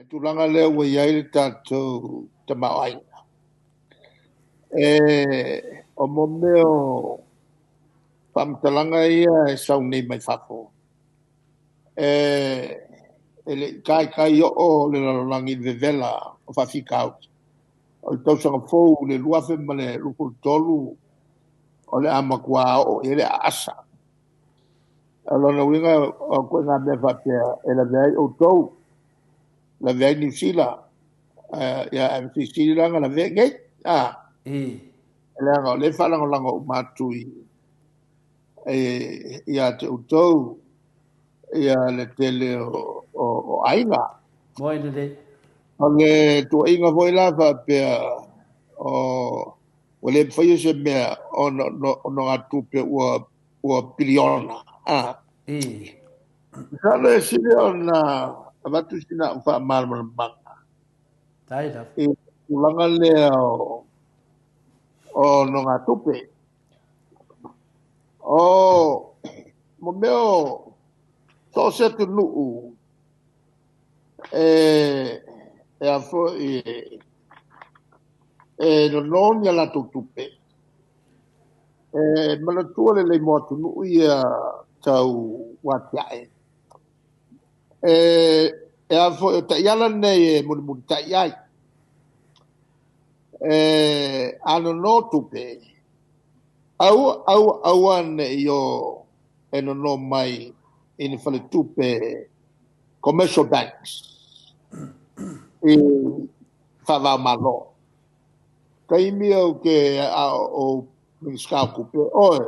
E tulaga lea ua i ai le tatou tamaoaiga. E o mo mea o faamatalaga ia e sau nei mai fafo, e le i taitai oo le lalolagi i le vevela o faafitauli. O le tausaga fou le 2023 o le a matua oo i ai le aasa. O lona uiga o ituaiga mea faapea e lavea ai outou, lavea ai Niu Sila, ia ae silisili la ona lavea i inei. Leaga o lea e faalagolago uma atu ia te outou ia le tele o aiga. Moe lelei. O le tuuaiga foi la faapea o ua le mafaia se mea ona nogatupe ua piliona. Masalo e sili ona avatu sina au faamalamalamaga Tai lava. i le tulaga lea o nogatupe. O mo mea o so o se atunuu e a foi e nono ni a latou tupe. E manatua lelei mo atunuu ia tau atiae. E a foi o taiala nei e mulimulitai ai. E a nono tupe, aua aua aua ne i o e nono mai i ni faletupe commercial banks i faava-o-Malo. Taimi au ke a o Minisita o Tupe, oe,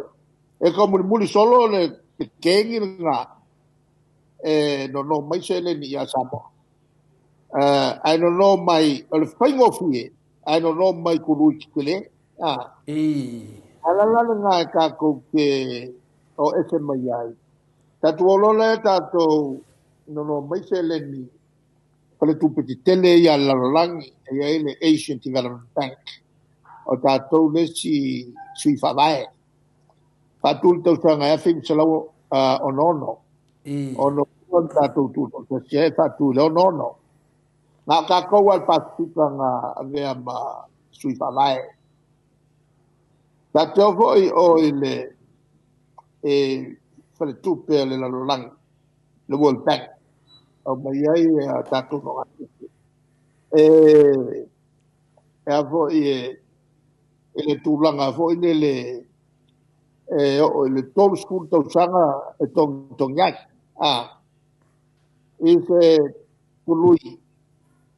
e taumulimuli solo le kegi lena e nono mai seleni ia Samoa. Ae nono mai, o le faigofie, ae nono mai tului tetele. A le ala lena e tatou te o ese mai ai. Tatou o loa lea tatou nono mai seleni faletupe tetele ia le lalolagi, e i ai le Asian Development Bank. O tatou le isi sui faavae. Faatu le tausaga e 1966. Ono o le tatou tutoatasi ai faatu i le 66. Na o tatou lava le Pasefika na avea ma sui faavae. Tatou foi o i le faletupe o le lalolagi, le World Bank, au mai ai a tatou nogatupe. E a foi e le tulaga foi lele e oo i le 30 tausaga e togitogi ai. I se tului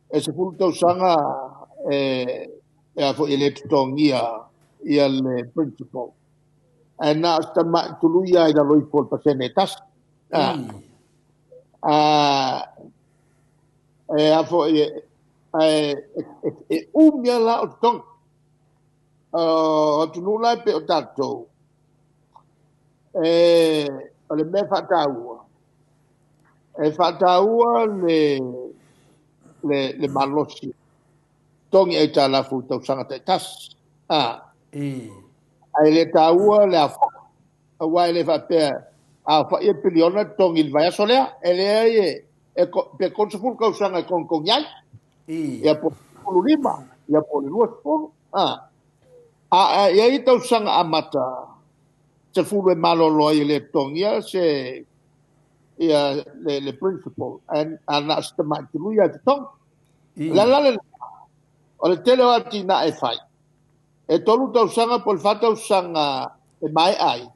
e 10 tausaga e a foi e le totogia ia le principal. Ae na o se tamai tului lava i lalo ifo o le pasene e 1. E a foi e umi lava la o totogi. O atunuu la e pei o tatou, o le mea faataua, e faataua le malosi togi aitalafu i tausaga taitasi. Ae le taua le aofai. Aua e le faapea aofai e piliona togi i le vaiaso lea. E leai pe 30 tausaga e togitogi ai. Ia po o le 15, ia po o le 20. A i ai tausaga amata 10 e malolo ai e le totogia se ia le principal. A na o se tamai tului lava e totogi. O le ala lena, o le tele o atinae e fai. E 3 tausaga po o le 4 tausaga e maea ai.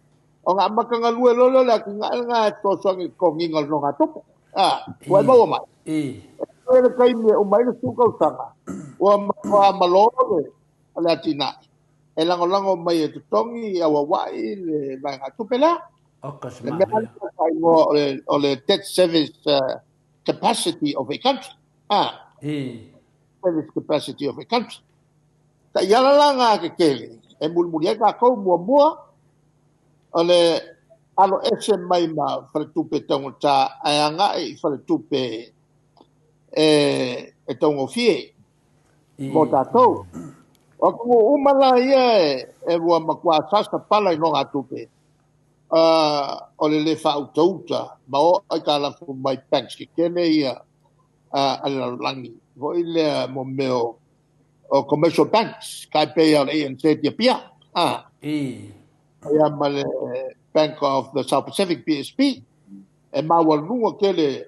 O ngā amata galue loa lea o le atinae lena e fesoasoani i le totogiga o le nogatupe. Ua e maua mai. E le taimi e uma ai le 10 tausaga, ua matua malo le atinae. E lagolago mai e totogi auauai le vaegatupe lea. Le mea lea o le debt service capacity of a country. Service capacity of a country. Taiala la ngā tetele, e mulimuli ai tatou muamua, o le alo ese mai ma faletupe taugata ae agai i faletupe e taugofie mo tatou. O atunuu uma la ia e ua matua sasa pala i nogatupe, o le le faautauta ma o aitalafu mai banks tetele ia a le lalolagi foi lea mo mea o commercial banks, kai pei o le ANZ i Apia, ia ma le Bank of the South Pacific, BSP, e maualuga tele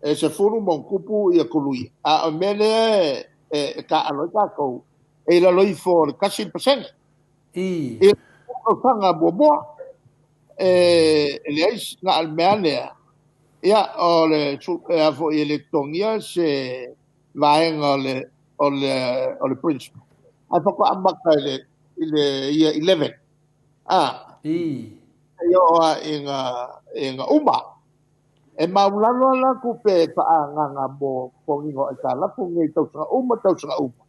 e 10+ ia tului. A o mea lea e taalo ai tatou, e i lalo ifo o le 1%. I le tausaga muamua, e leai na o le mea lea, ia o le a foi e le totogia se vaega o le principal. Ae faatoa amata i le year 11. E oo lava ina uma. E maulalo la tupe faaagaaga mo totogiga o aitalafu nei tausaga uma tausaga uma.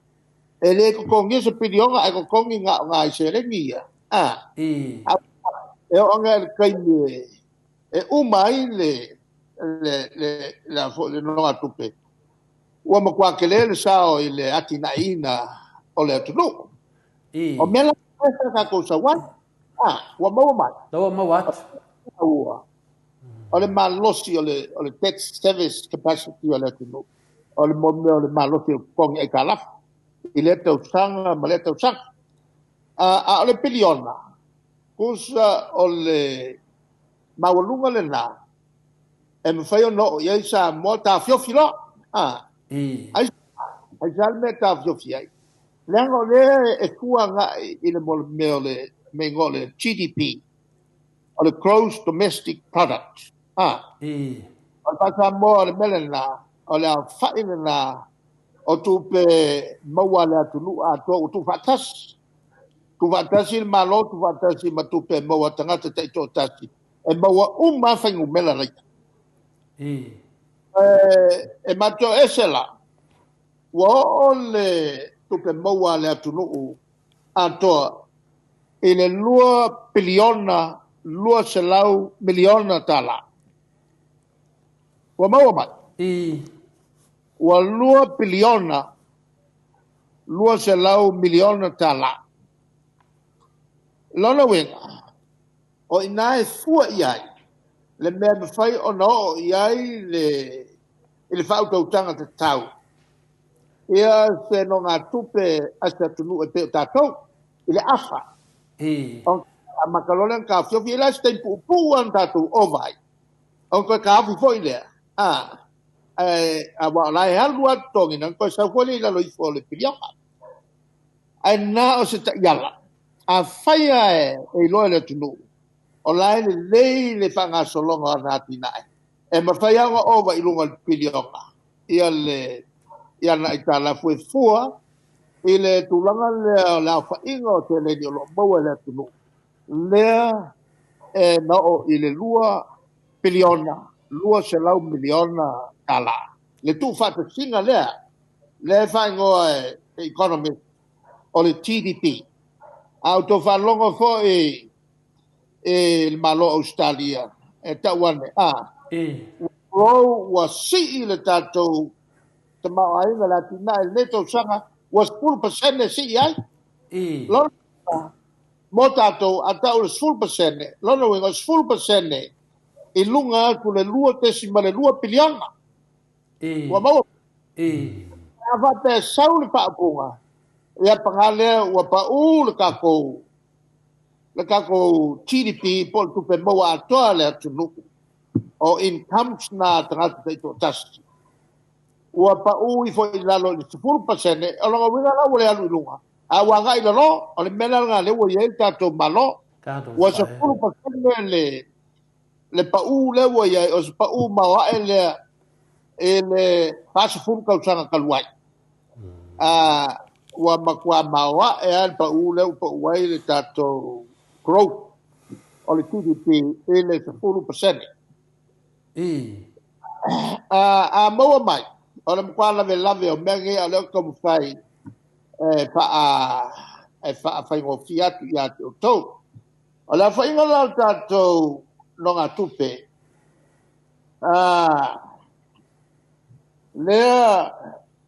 E le totogia se piliona ae totogi na o nai seleni ia. E oo ane i le taimi e uma ai le foi le nonogatupe, ua matua tele le sao i le atinaeina o le atunuu. O mea la sa tatou sau ai. Ua maua mai. La ua maua atu. Ua. O le malosi o le debt service capacity o le atunuu. O le mea o le malosi o totogi aitalafu i lea tausaga ma lea tausaga. A o le piliona, tusa o le maualuga lena, e mafai ona oo i ai Samoa tafiofi loa. Ai sa le mea tafiofi ai? Leaga o lea e fua agai i le mea o le mea o le GDP, o le Gross Domestic Product. O le faa-Samoa o le mea lena, o le aofai lena o tupe maua a le atunuu atoa ua tuufaatasi. Tuufaatasi le Malo, tuufaatasi ma tupe maua a tagata taitoatasi. E maua uma lava fuainumera laia. E matou ese la, ua oo le tupe maua a le atunuu atoa i le $2 piliona 200 miliona. Ua maua mai? Ua $2 piliona 200 miliona. Lona uiga, o i ina e fua i ai le mea e mafai ona oo i ai i le faautautaga tatau ia se nogatupe a se atunuu e pei o tatou i le afa. O amata loa lea ona taofiofi, e le o se taimi puupuu lava na tatou ova ai. Ona toe taofi foi lea, ae aua o la e alu lava totogi, ona toe sau foi lea i lalo ifo o le piliona. Ae na o se taiala, afai lava e iloa e le atunuu, o la e lelei le faagasologa o ana atinae, e mafai lava ona ova i luga o le piliona ia le ia ana aitalafu e fua i le tulaga lea o le aofaiga o seleni o lo o maua e le atunuu. Lea e na oo i le $2 piliona 200 miliona. Le tuufaatasiga lea, lea e faaigoa e economist o le GDP. A outou faalogo foi i le Malo o Australia e tau ane, ua sii le tatou tamaoaiga le atinae i lenei tausaga, ua 10% sii ai. Lona mo tatou a tau le 10%, lona uiga o le 10% i luga atu le 2.2 piliona. Ua maua? A faapea sau le faaupuga, ia paga lea ua pau le tatou GDP po o le tupe maua atoa a le atunuu o incomes na tagata taitoatasi. Ua pau ifo i lalo i le 10%, o lona uiga la ua le alu i luga. A ua agai i lalo, o le mea lena lea ua i ai le tatou Malo. Ua 10% le pau lea ua i ai, o se pau maoae lea i le 40 tausaga talu ai. Ua matua maoae lava le pau lea ua pau ai le tatou growth o le GDP i le 10%. A maua mai, o le matua lavelave o mea nei a o lea ou taumafai e faafaigofie atu ia te outou. O le aofaiga la o le tatou nogatupe, lea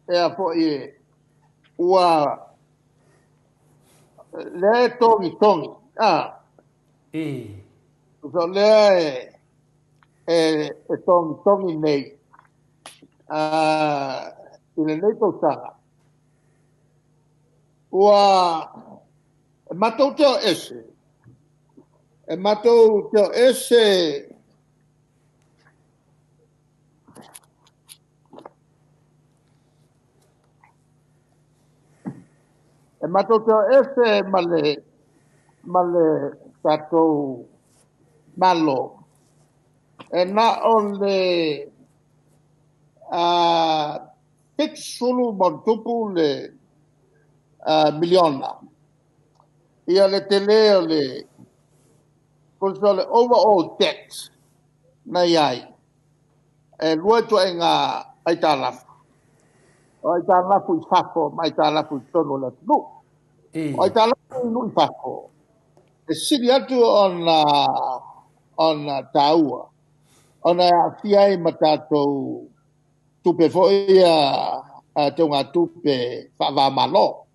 e a foi ua lea e togitogi. So lea e togitogi nei. I lenei tausaga ua e matou te o ese e matou te o ese e matou te o ese ma le tatou Malo e na o le 70+ le miliona ia le tele o le le overall debt na i ai e lua ituaiga aitalafu, o aitalafu i fafo ma aitalafu i totonu o le atunuu. O aitalafu i nuu i fafo e sili atu ona taua ona e aafia ai ma tatou tupe foi ia teugatupe faava-o-Malo,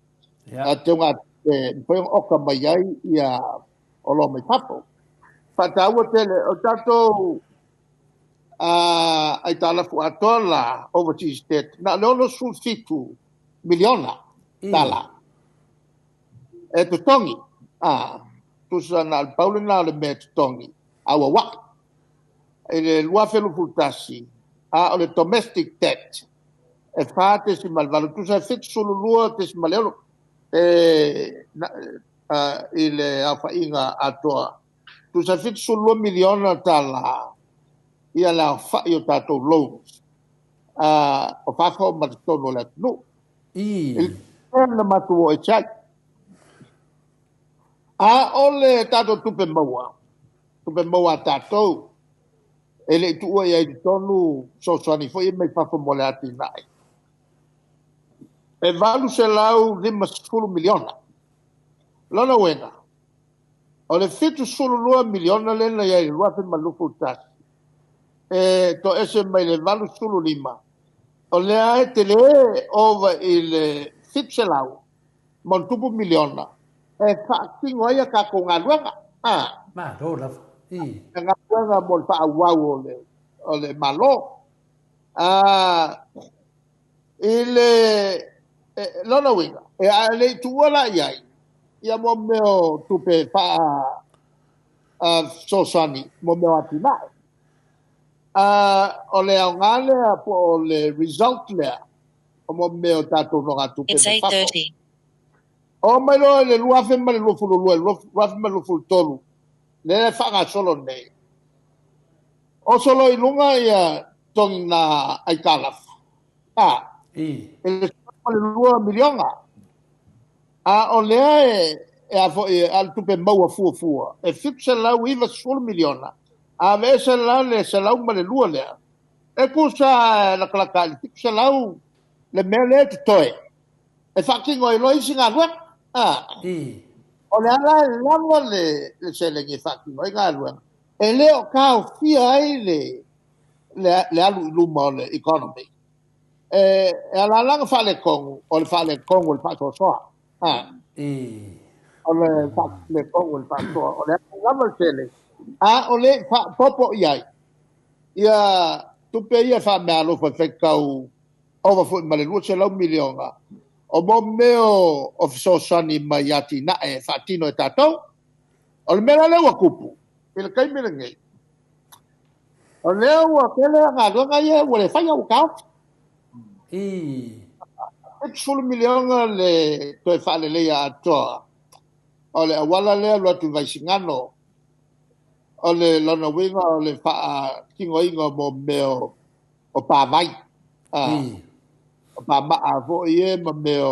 teugatupe mafai ona oka mai ai ia oloa mai fafo. Faataua tele o tatou aitalafu atoa la, overseas debt, na o le 67 miliona tala e totogi a tusa na o le pau lena o le mea e totogi auauai i le 2021, a o le domestic debt e 4.8, tusa e 72.6 e i le aofaiga atoa, tusa e 72 miliona tala ia le aofai o tatou loans o fafo ma totonu o le atunuu. I le na matou o ese ai. A o le tatou tupe maua, tupe maua a tatou, e le i tuua i ai totonu fesoasoani foi mai fafo mo le atinae. E 850 miliona. Lona uiga, o le 72 miliona lea na i ai i le 2021, e toese mai le 85, o lea e tele ova i le 700+ miliona e faatino ai a tatou galuega. Ah, Malo lava. E galuega mo le faaauau o le Malo. Ah, i le lona uiga, e a le i tuua la i ai ia mo mea o tupe fesoasoani mo mea o atinae. O le aoga lea po o le result lea o mo mea o tatou nogatupe It's mai fafo. 8:30. O mai loa i le 2022, 2023, lea e faagasolo nei. O solo i luga ia togi na aitalafu. Ah, i le 2 miliona. A o lea e a foi a le tupe maua fuafua e 790 miliona. A aveese la le 102 lea, e tusa latalata i le 700 le mea lea e totoe. E faatino ai loa isi galuega. Ah, o le ala e lava le seleni e faatino ai galuega. E le o taofia ai le alu i luma o le economy. E alalaga faaletonu, o le faaletonu o le faasoasoa. Ah, o le faaletonu o le faasoa. O le ala lava le seleni. A o le faapopo i ai ia tupe ia faameaalofa e faitau ova foi ma le 200 miliona o mo mea o fesoasoani mai atinae e faatino e tatou. O le mea la lea ua tupu i le taimi lenei, o lea ua tele galuega ia ua le faia ua taofi. 70 miliona le toe faaleleia atoa o le auala lea alu atu i Vaisigano, o le lona uiga o le faatinoina mo mea o pavai. Ah, o pamaa foi e ma mea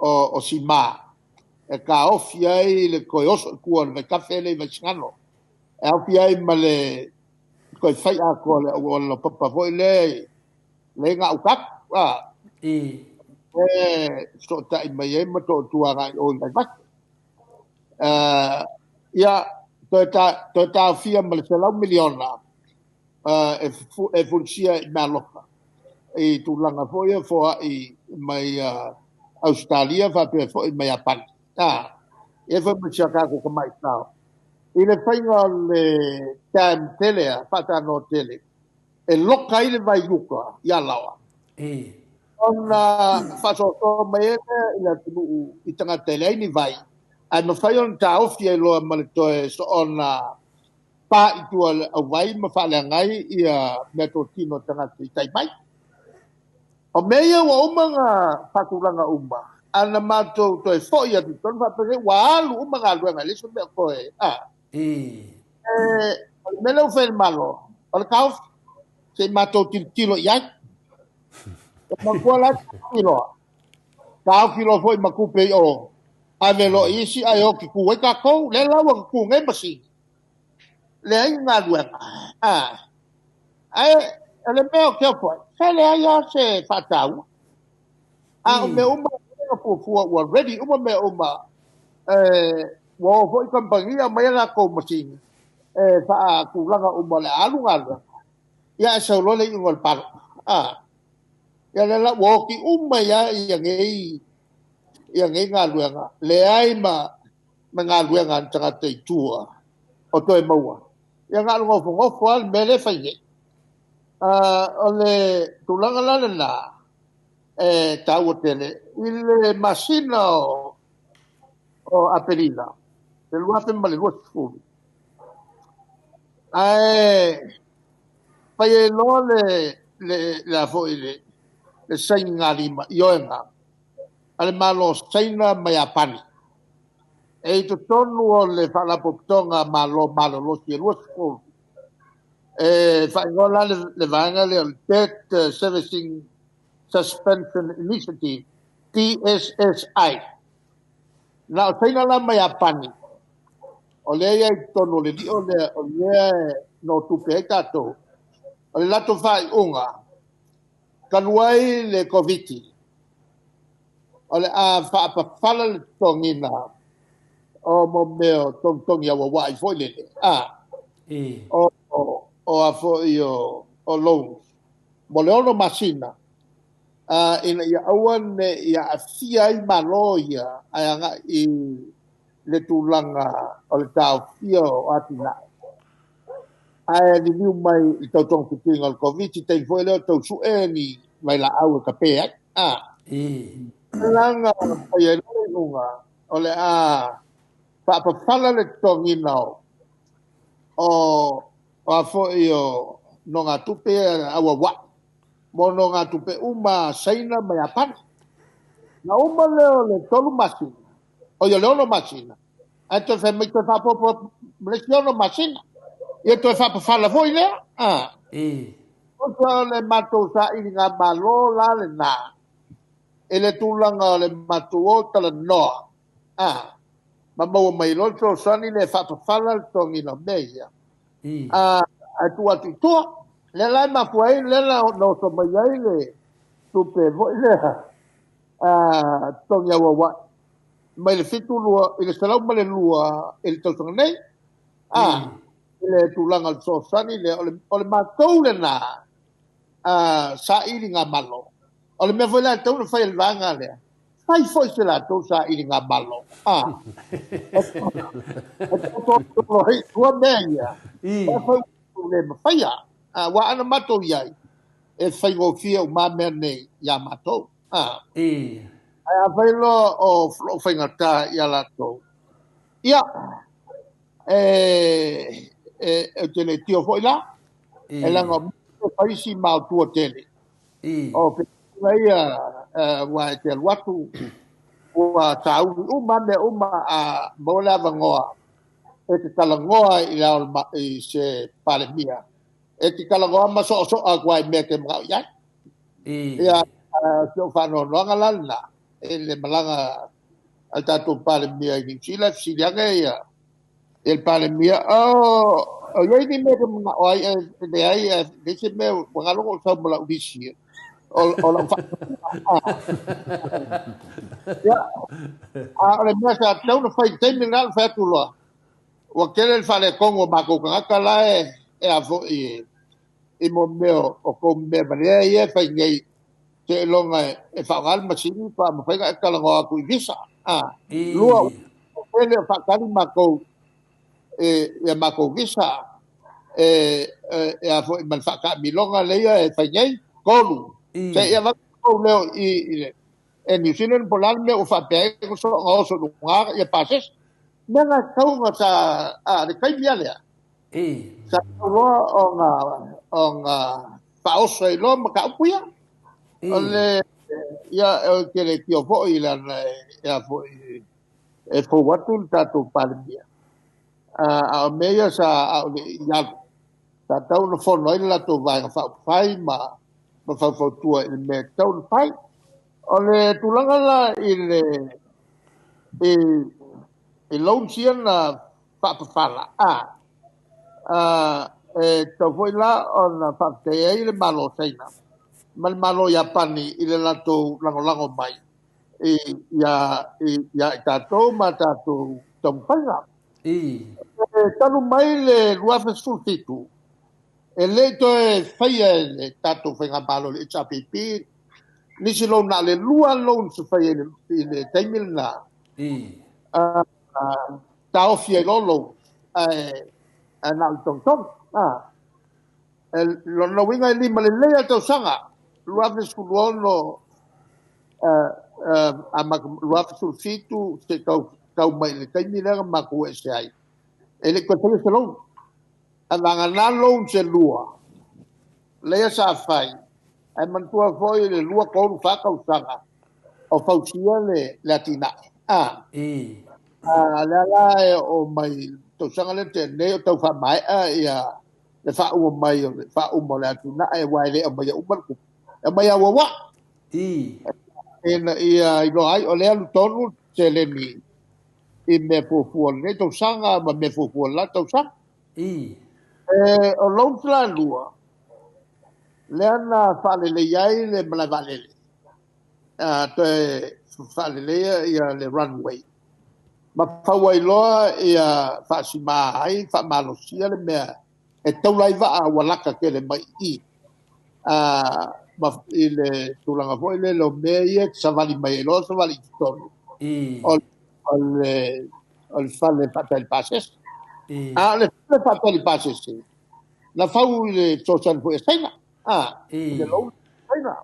o simā e taofi ai le toe oso i tua o le vaitafe lea i Vaisigano. E aofia ai ma le toe fai atoa le auala laupapa foi lea le gauta atu. Ah, e fesootai mai ai ma toatua agai o i Vaivase. Ia, toe taofia ma le 100 miliona e fulisia i meaalofa i tulaga foi ia foai mai Ausetalia faapea foi mai Iapani. Ah, e foi ma si a tatou tamaitao. I le faiga o le dam tele a, faatanoa tele. E loka ai le vai i uka i Alaoa. Ona faasoasoa mai ai lea i le atunuu i tagata e leai ni vai, ae mafai ona taofi ai loa ma le toe soona pa i tua o le auvai ma faaleaga ai ia meatotino a tagata i tai mai. O mea ia ua uma ona faatulaga uma, a na matou toe foi atu i totonu faapenei ua alu uma galuega e leai se mea o toe, a. O le mea lea ua fai e le Malo, o le taofi, se i matou tilotilo i ai. E manatua la taofi loa, taofi loa foi ma tupe i o, ave loa i isi ae o tutu ai tatou. Lea la ua tutu nei masini, leai ni galuega. Ae o le mea o te ofo ai, se leai lava se faataua. A o mea uma na fuafua ua ready uma mea uma. Ua o foi kamupani aumai a latou masini e faatulaga uma o le a alu galuega. Ia ae sau loa le iuga o le palota. Ia lea la ua oti uma ai lava ia nei ia nei galuega, leai ma galuega a ni tagata i tua o toe maua. Ia na o le nofonofo lava le mea lea e fai nei. O le tulaga la lena e taua tele i le masina o Aperila le 2020, ae fai ai loa le foi le sainigalima ioega a le Malo o Saina ma Iapani e i totonu o le Faalapotopotoga Malo Malolosi e 20, e faaigoa la le vaega lea o le Debt Servicing Suspension Initiative, DSSI. Na o Saina la ma Iapani o lea ia i totonu o le lio lea, o lea no tupe ai tatou. O le latou faaiuga talu ai le Koviti, o le a faapafala le totogiina o mo mea o togitogi auauai foi lele, o a foi o loans mo le 6 masina, ina ia aua ne i aafia ai Malo ia ae agai i le tulaga o le taofia o atinae. Ae liliu mai i tautogafitiga o le Koviti, taimi foi lea o tau sue ni vailaau e tape ai. Laga fai ai le iuga o le a faapafala le totogiina o a foi o nogatupe auauai mo nogatupe uma Saina ma Iapani. Na uma lea o le 3 masina, o ia le 6 masina, ae toe fai mai toe faaopoopo ma le isi 6 masina. Ia toe faapafala foi lea. O le matou sailiga malo la lena e le tulaga o le matou o talanoa. Ma maua mai loa le fesoasoani le faapafala le totogiina o mea ia. Ae tuu atu i tua. Lea la e mafua ai, lea la na oso mai ai le tupe foi lea totogi auauai mai le 72 i le 102 i le tausaga nei. I le tulaga o le fesoasoani lea, o le matou lena sailiga malo. O le mea foi la e tatau ona fai e le vaega lea, fai foi se latou sailiga malo. E totolo ai tua mea ia, fai le mafaia. Ua ana matou iai, e faigofie uma mea nei ia matou. Ae afai loa o loo faigata ia latou, ia, e te le tio foi la, e laga o faisi maotua tele. O pena ia, ua e te alu atu, ua sauni uma mea uma a maua le avanoa e te talanoa i le ao i se Palemia. E te talanoa ma soasoa atu ai mea te manao i ai. Ia, si o faanoanoaga la lena, e le malaga a le tatou Palemia i Niu Sila, fesili ane ia le Palemia, o iai ni mea te manao ai, e leai, leai se mea, ua galo o sau ma lau lisi, o lau Ia, a o le mea sa tatau na fai i le taimi lena, na fai atu loa, ua tele le faaletonu o matou tagata la e a foi i mo mea o kou mea valea ia e fai nei, seiloga e faaaoga le masini pa mafai ona e talanoa atu i visa. Lua, ele o faatali matou ia matou visa. E a fo'i ma le fa'ata'amiloga leia e fai nei tolu se'i avatu leo i le e New Zealand po o le a le mea ua fa'apea ai so'oga oso i lugā ia pasese mea na tauga sa a le taimi a lea sa tauloa ona fa'aoso ai loa mataupu ia o le ia e te le tio fo'i lana e a fo'i e fou atu le tatou Palemia a o mea ia sa a o le i alu sa tau na fono ai le latou vaega faaupufai ma faufautua i le mea e tatau ona fai. O le tulaga la i le i loans ia na faapafala e tau foi la ona faafetai ai le Malo o Saina ma le Malo o Iapani i le latou lagolago mai i ia i tatou ma tatou taumafaiga. E talu mai le 2017 e le toe faia e le tatou faigamalo le HRPP nisi loan na le lua loan se faia i le taimi lena taofi ai loa loan ae na o le togitogi. Lona uiga e lima lelei a le tausaga 2016 2017 se tau mai le taimi lea na matou ese ai e le toe faia se loan. A vagana loan se lua lea sa fai ae manatua foi le 2, 3, 4 tausaga o fausia le atinae. Lea la e oo mai tausaga lea na tea nei o tau faamaea ia le faauma mai o le faauma o le atinae aua e le aumaia uma le tupe e aumai auaua'i ina ia iloa ai o lea alu tonu seleni i mea fuafua o lenei tausaga ma mea fuafua o le la tausaga. O loans la lua lea na faalelei ai le malae vaalele toe faaleleia ia le runway ma fau ai loa ia faasimā ai faamalosia le mea e taula ai vaa ua lata tele mai i ma i le tulaga foi lele o mea ia e savali mai ai loa savali i totonu o le fale faatali pasese. A o le fale faatali pasese na fau i le fesoasoani foi a Saina le loan Saina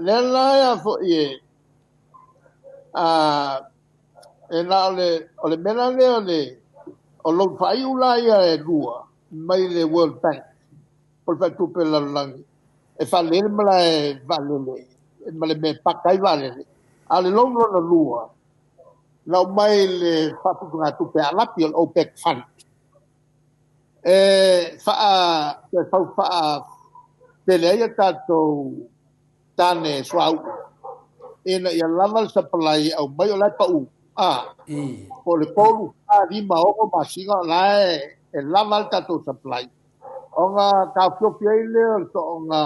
lea la ia fo'i e na o le mea la lea o loan faaiu la ia e lua mai le World Bank po o le faletupe o le lalolagi e faalelei le malae vaalele ma le mea e paka ai vaalele. A o le loan lona lua na aumai le faaputugatupe a Arapi o le OPEC Fund e toe fau faatele ai a tatou tane suauu ina ia lava le supply aumai o la e pau po o le 3, 4, 5, 6 masina o la e lava le tatou supply ona taofiofi ai lea o le so'oga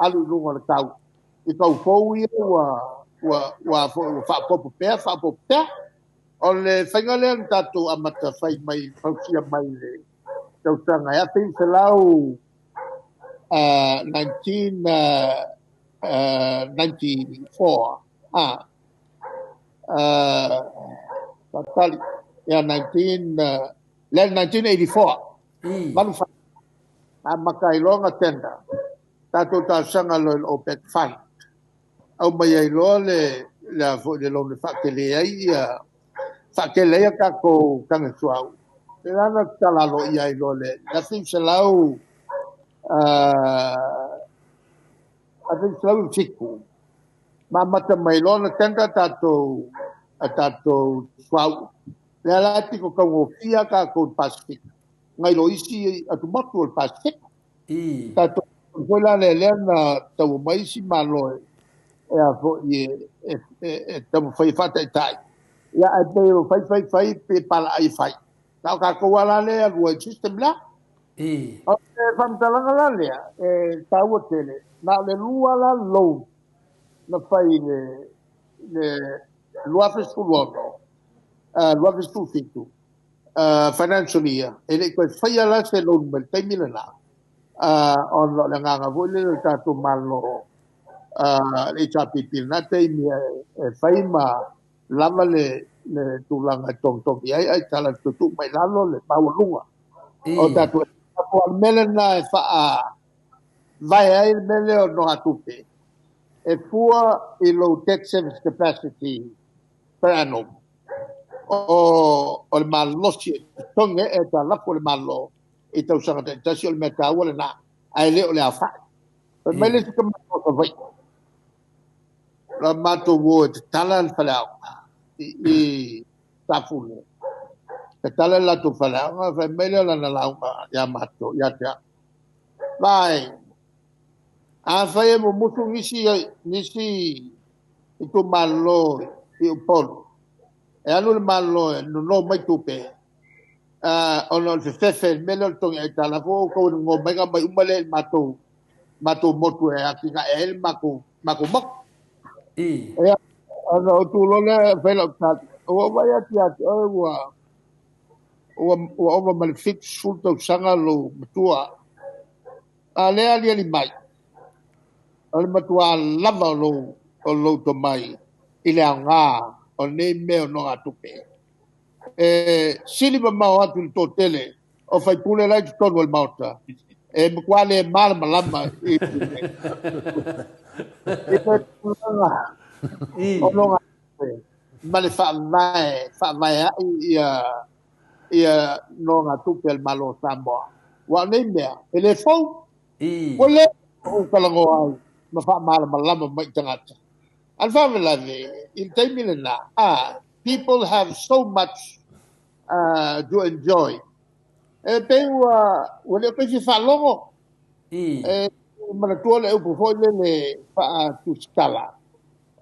alu i luga o le tau i tau fou ia ua faaopoopo pea faaopoopo pea. O le faiga lea na tatou amata fai mai fausia mai le tausaga e 1994 faatali ia 1984 valu amata ai loa na tender tatou talosaga loa i le OPEC Fund aumai ai loa le le loan e faatele ai ia faatele ai a tatou tane suauu. Le la na tatala aloaia ai loa le 1997 ma amata mai loa na tender tatou a tatou suauu. Lea la e pito taugofie tatou i le Pasefika nai lo isi atumotu o le Pasefika. Tatou foi la lea na tau mai isi Malo e a fo'i e taumafai e faataitai ia ae pei o fai fai fai pe palaai fai na o tatou ala lea alu ai system la. O le faamatalaga la lea e taua tele na o le lua la loan na fai le 2016 2017 financial year e le i toe faia la se loan mai le taimi lena ona o le agaga foi lele o le tatou Malo le HRPP lena taimi e fai ma lava le tulaga e togitogi ai ai tala tuutuu mai lalo le maualuga. O tatou o le mea lena e faavae ai le mea lea o nogatupe e fua i lou debt service capacity per annum. O le malosi e totogi ai aitalafu a le Malo i tausaga taitasi, o le mea taua lena, ae le o le aofai. Fai mai le isi tama o Savaii, la matou o e tatala le faleaoga i Safune. Tatala le latou faleaoga, fai mai lea o lana lauga ia matou, ia te au. Vaai, afai e mumusu nisi itumalo i Upolu, e alu le Malo e nono mai tupe, ona o le fefefe i le mea lea o le totogi aitalafu, o outou e nono mai na aumai uma lea i le matou motu e atinae ai le matou motu. Ia, ona ou tu loa lea fai lau tali, ua ou vaai atu ia te oe ua ova ma le 70 tausaga lou matua. A lea aliali mai, o le matua lava o lou tomai i le aoga o nei mea o nogatupe. E sili mamao atu i le toatele o faipule la i totonu o le Maota, e matua le malamalama i le tulaga o nogatupe ma le faavae ai ia nogatupe a le Malo o Samoa. Ua o nei mea, e le fou, ua le ou talanoa ai ma faamalamalama mai i tagata. A le faalavelave, i le taimi lena, people have so much to enjoy. E pei ua le o toe fia faalogo. E manatua le upu foi lele faatusitala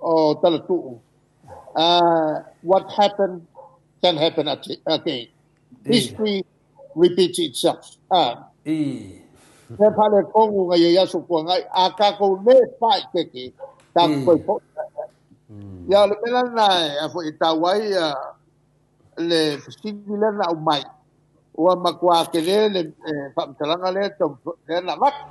o Talatuu. What happened can happen again. History repeats itself. E pale kongu ngai ia aso tuanai, a tatou le faaeteete, tatou toe foi. Ia, o le mea lena e a foi e tau ai le fesili lea na aumai, ua matua tele le faamatalaga lea lea na avatu.